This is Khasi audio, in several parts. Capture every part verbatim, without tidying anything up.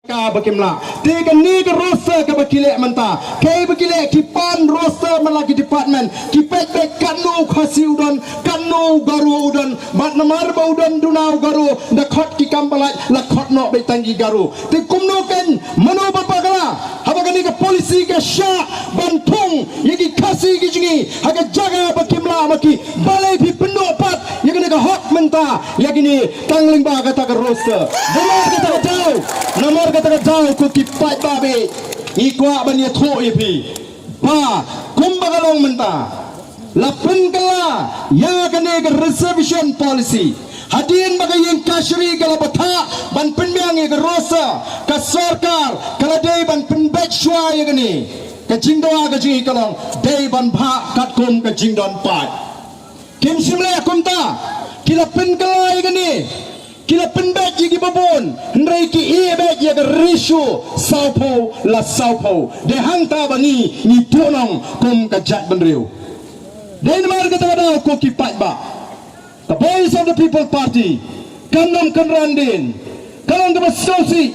Ka ba kim lah. Te kane ka roster kaba ki leh mynta, kaei ba ki leh? Ki pan roster man la ki department, ki peit beit katno u Khasi u don, katno u Garo u don. Bad namar ba u don duna u Garo, da khot ki kam ba lait, la khot noh beit tang ki Garo. Te kumno kan, mano ba bakla? Haba kane ka policy ka shah ban thung ïa ki Khasi ki jong ngi ha ka jaka ba kim lah ma ki. Balei phi pynduh pat ïa kane ka hok mynta ïa kine tang lyngba kata ka roster? Namar kata ka daw, namar kata ka daw, ko ki paidbah, ngi kwah ban ïathuh ïa phi ba kumba ka long mynta, la pynkylla ïa kane ka reservation policy. Hadien ba ka ïing kashari ka la bthah ban pynbiang ïa ka roster, ka sorkar ka la dei ban pynbeit shuwa ïa kane. Ka jingdawa ka jong ngi ka long dei ban bhah katkum ka jingdon paid. Kim shym leh kumta. Ki la pynkylla ïa kane, ki la pynbeit ïa kiba bun, hynrei ki ïeh beit ïa ka ratio sawphew la sawphew. Dei hangta ba ngi, ngi tuh nong kum ka jaitbynriew. Dei namar kata ka daw, ko ki paidbah, ka Voice of the People Party kan ym kynran dien, ka long kaba sngewsih.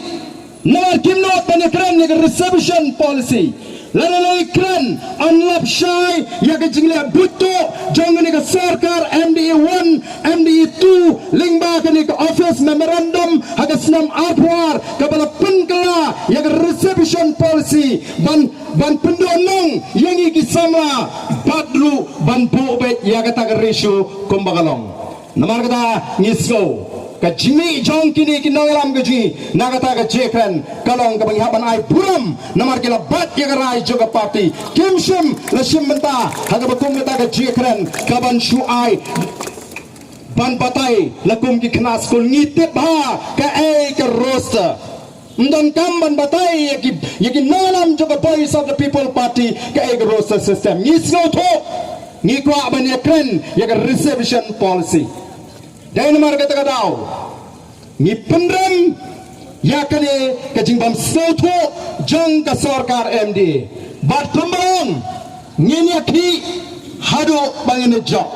Namar kim nud ban ïakren ïa ka reservation policy. Lada la ïakren, yn lap shai ïa ka jingleh buit tuh jong kane ka sorkar M D A one, M D A two, lyngba kane ka office memorandum ha ka snem arphew ar kaba la pynkylla ïa ka reservation policy ban, ban pynduh nong ïa ngi ki samla, bad ruh ban buh beit ïa kata ka ratio kumba ka long. Namar kata ngi sngew ka jingmih jong kine ki nongïalam ka jong ngi na kata ka jingkren ka long kaba ngi hap ban ai burom, namar ki la bat ïa ka rai jong ka party. Kim shym la shim bynta ha kaba kum kata ka jingkren kaban shu ai ban batai la kum ki khynnah skul. Ngi tip bha kaei ka roster. Ym donkam ban batai ïa ki, ïa ki nongïalam jong ka Voice of the People Party kaei ka roster system. Ngi sngewthuh, ngi kwah ban ïakren ïa ka reservation policy. Dei namar kata ka daw ngi pynrem ïa kane ka jingbym sngewthuh jong ka sorkar M D A. Bad pynrem ngin ïakhih haduh ba ngin ïa jop.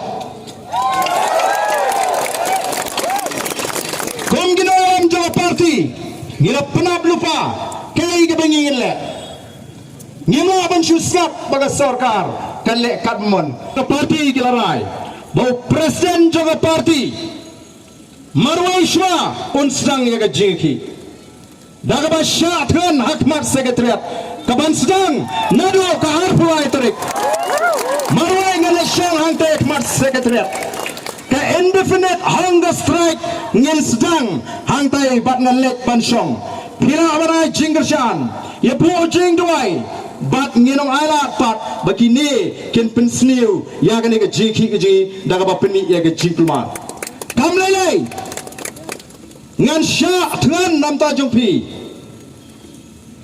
Kum ki nongïalam jong ka party, ngi la pynap lypa kaei kaba ngin leh. Ngim lah ban shu sngap ba ka sorkar kan leh katba mon. Ka party ki la rai ba u president jong ka party marwei shuwa un sdang ïa ka jingïakhih da kaba shah thngan ha khmat secretariat, kaban sdang naduh ka arphew lai tarik. Marwei ngan leit shong hangtai ha khmat secretariat. Ka indefinite hunger strike ngin sdang hangtai bad ngan leit ban shong. Phi lah ban ai jingkyrshan, ïa buh jingduwai, bad ngin ym ailad pat ba kine kin pynsniew ïa kane ka jingïakhih ka jong ngi da kaba pynmih ïa ka jingkulmar. Kam lei lei, ngan shah thngan na bynta jong phi.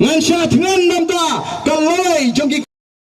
Ngan shah thngan na bynta ka lawei jong ki